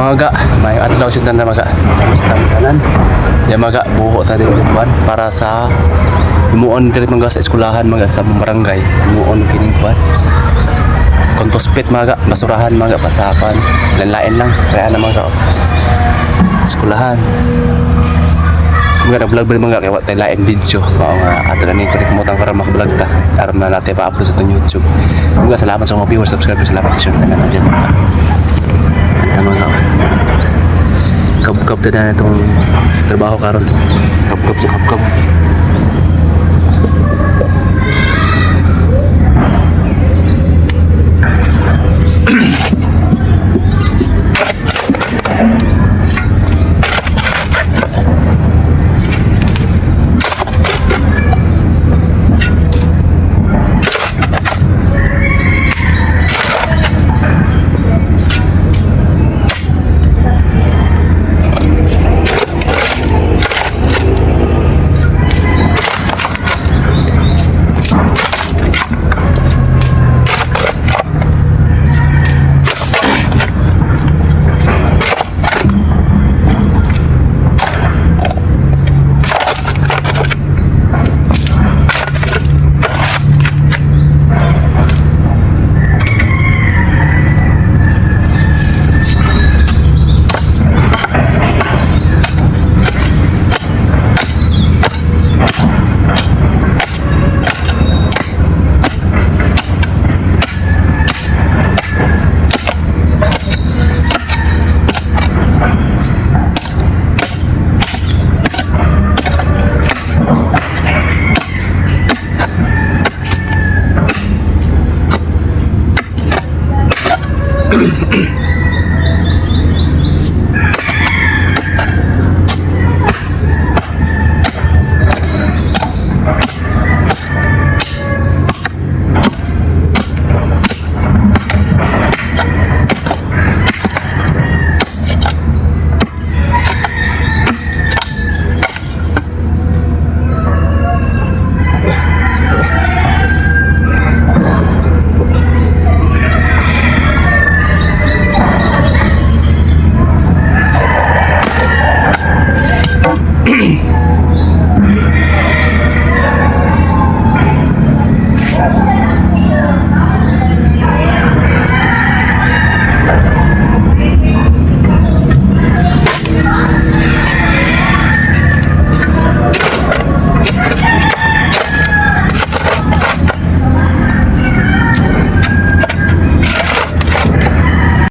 Mga ga, may adlaw siya na maga. Kamusta ang tanan? Ya maga, buho ta din kuan para sa himuon diri mga sa eskwelahan mga sa among barangay. Himuon kining kuan. Compost pit mga ga, basurahan mga ga, pasapan. Lain lang, kaya na mga ga. Oh. Eskwelahan. Mga na-vlog ba mga kaya wa tay lain video. Mao nga ato na ni kundi kumutang para maka-vlog ta. Aron na natin pa-upload sa itong YouTube. Mga salamat sa mga viewers, subscribers, salamat sa tanan dyan. Anta mga kab-kab na itong trabaho karon. Kab-kab sa kab-kab.